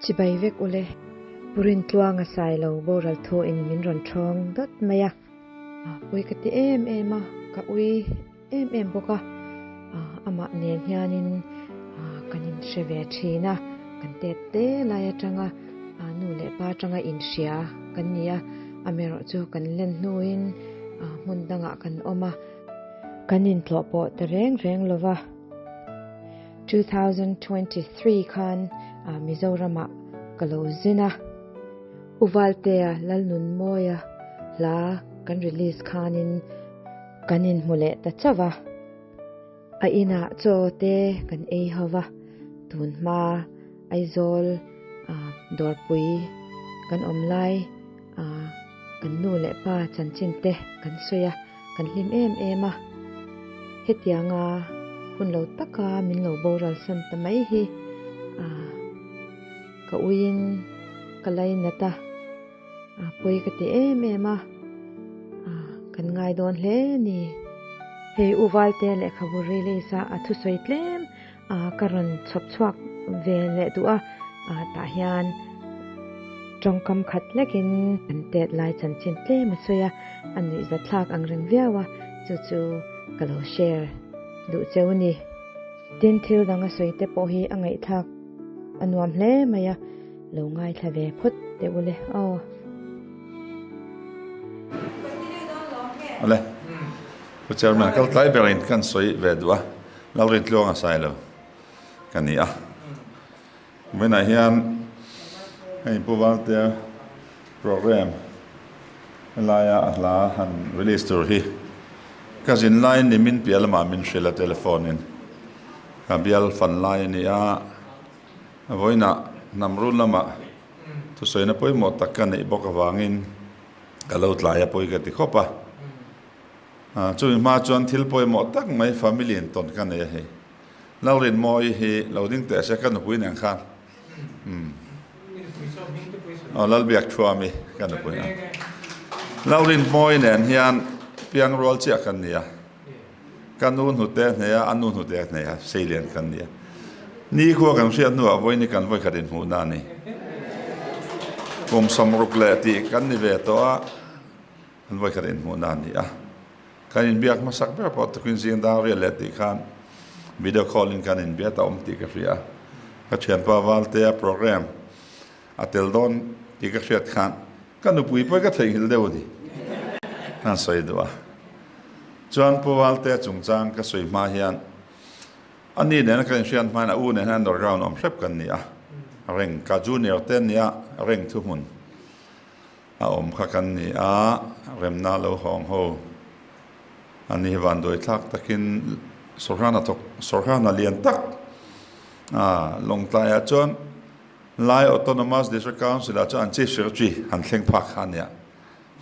Chibai vek ule. Pu Rintluanga Sailo boral thu in min rawn thawng dawt mai a. Pui ka ti em em a, ka ui em em bawk a. Amah nen hianin kan inhre ve thin a, kan tet te lai atanga nu leh pa atanga inhria kan ni a. Amaherawhchu kan len hnuin hmun dangah kan awm a, kan intlawh pawh ta reng reng lo va. 2023 khan Mizoramah ka lo zin a, U Valtea Lalnunmawia hla kan release khanin kan inhmu leh ta chauh a. A inah chaw te kan ei ho va, tun hma Aizawl dawrpui kan awm lai kan nu leh pa chanchin te kan sawi a, kan hlim em em a. Hetianga hun lo taka min lo boral san ta mai hi ka uiin ka lainat a, pawi ka ti em em a, kan ngai dawn hle ni. Hei U Valte lehkhabu release a a thusawi tlem Ka rawn chhawp chhuak ve leh duh a, tah hian tawngkam khat hlekin kan tet lai chanchin tlem a sawi a, a nuihzat thlak ang reng viau a, chu chu ka lo share duh cheu ni. Tin, thil dang a sawi te pawh hi a ngaihthlak a nuam hle mai a, lo ngaithla ve phawt teh u le aw. Awle, Pu Chairman, kal tlai berin kan sawi ve duh a. Lalrintluanga Sailo ka ni a. Vawiinah hian hei Pu Valtea program helaia a hla han release tur hi ka zin laiin ni min piah lamah min hrilh a telephone in ka bial fan lai a ni a. Vawiinah hnam run lamah thusawina pawimawh tak ka neih bawk avangin ka lo tlai a pawi ka ti khawp a. Chumi hma chuan thil pawimawh tak mai family in tawn ka nei a hei. Lalrinmawi hi lo ding teh se ka nupui nen khan umm aw Lalbiak Thuami ka nupui a. Lalrinmawi nen hian piang rual chiah kan ni a. Ka nu hnute hnei a, a nu hnute hnei a, seilian kan ni a. Ni khua kan hriat hnuah vawiin kan vawikhat inhmuhna a ni. Kum 60 leh tih kan ni ve tawh a. An vawikhat inhmuhna a ni a, kan inbiak hmasak ber pawh tukin zing dang riat leh tih khan video call in kan inbiat a awm tih ka hria a, ka thianpa Valtea program a tel dawn tih ka hriat khan ka nupui pawh ka theihnghilh deuh a ni kan sawi duh a. Chuan Pu Valtea chungchang ka sawi hma hian a ni nena kan inhriat hmain a u nen hian underground awm hrep kan ni a, reng ka junior te an ni a, reng thuhmun. A awm kha kan ni a, remna lo hawng ho a ni. Vanduai thlak takin Sorhana thawk, Sorhana lian tak a Lawngtlaiah chuan Lai Autonomous District Council ah chuan an Chief Secretary han thleng phak kha a nia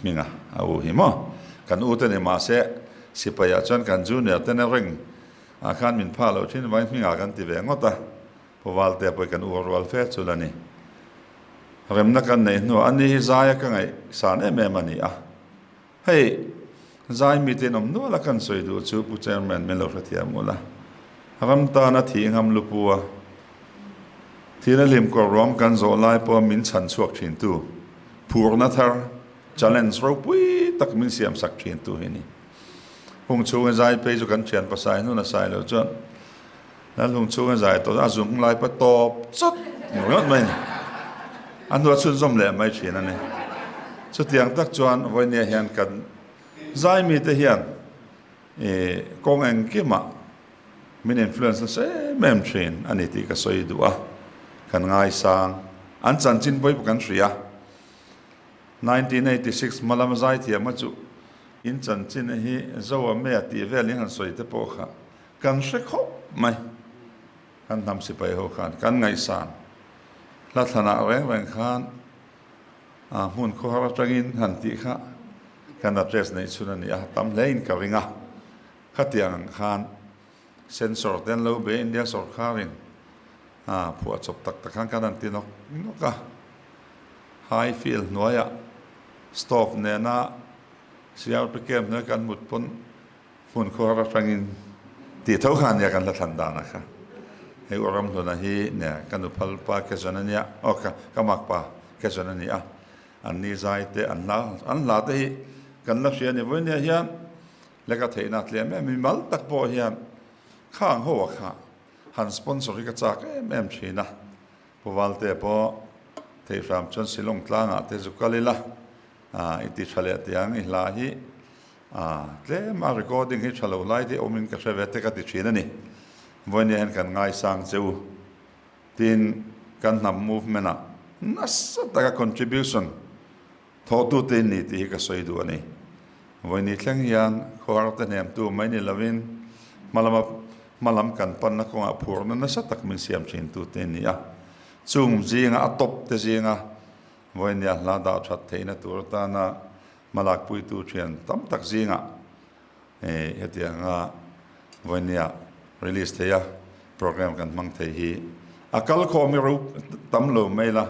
hminga a u hi maw. Kan u te ni mahse sipaiah chuan kan junior te na reng ah khan min pha loh thin vangin hmingah kan ti ve ngawt a. Pu Valtea pawh kan uar rual fe chu la ni. Remna kan neih hnuah ani hi zaia ka ngaihsan em em a ni a. Hei, zai mite in awm nual a kan sawi duh chu Pu Chairman min lo hrethiam ula. Ram tana thih ngam lupu a, thihna hlim kawr ruam kan zawh lai pawha min chhan chhuak thintu, phurna thar, challenge ropui tak min siam sak thintu hi ni. Hung chhunga zai phei chu kan thian pasai hnun a sai lo chuan Lal hung chhunga zai tawh a zung lai pa tawp chawt ringawt mai a ni. A hnuah chhunzawm leh mai thin a ni. Chutiang tak chuan vawinia hian kan zai mite hian ih kawng engkimah min influence nasa em em thin a ni tih ka sawi duh a, kan ngaisang. An chanchin pawh hi kan hria. 1986 hma lama zai thiam kha chu in chanchin hi Zoa Mea tih vel in han sawi te pawh kha Kan hre khawp mai. Kan hnam sipai ho khan kan ngaihsan hla thlanah reng reng khan hmun khawhar atangin han tih kha kan address neih chhun a ni a, tam hle in ka ring a. Khatiang ang khan sensor te an lo be India sawrkharin phuah chawp tak tak khan kan han ti nawk nawk a. High field hnuaiah stove nena CRP camp hnuai kan mut pawn Hmun khuar atangin tih tho kha ania kan la thlan dan a kha. Hei u Ramhluna hi nia ka nuphal pa ke zawn a nia, aw ka ka mak pa ke zawn a ni a. An ni zai te an hla an hla te hi kan la hria a ni. Vawinia hian leka theihna a tlem em mimal tak pawh hian khang ho a kha han sponsor hi ka chak em em thin a. Pu Valte pawh theihhram chuan Shillong tlangah te zu kal ila i ti tha leh tiang i hla hi tlem a recording hi tha lo lai te awmin ka hre ve te ka ti thin a ni. Vawinia hian kan ngaisang che u. Tin, kan hnam movement ah nasa taka contribution thawhtute in ni tih hi ka sawi duh a ni. Vawiini thleng hian khuar te hnemtu mai ni lovin hmalama hmalam kan panna kawngah phurna nasa tak min siam thintu te in ni a. Chung zinga a top te zinga vawinia hla dah that theihna tur atana hmalakpuitu thian tam tak zingah Hetianga vawinia release thei a program kan hmang thei hi a kal khawm hi ro tam lo mai la,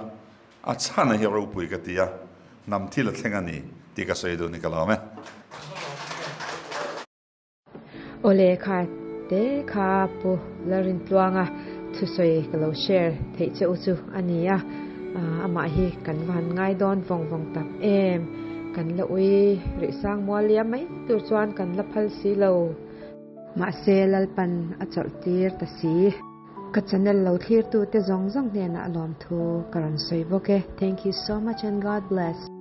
a chhan hi ropui ka ti a, hnam thil a thleng a ni tih ka sawi duh ni ka lawm e. Awle kha te kha Pu Lalrintluanga thusawi ka lo share theih che u chu a ni a, amah hi kan va han ngai dawn vawng vawng tak em. Kan la ui rih sang mual liam mai tur chuan kan la phal si lo. Mahse Lalpan a chawlh tir ta si. Ka channel lo thlir tu te zawng zawng hnenah lawmthu ka rawn sawi bawk e. Thank you so much and God bless.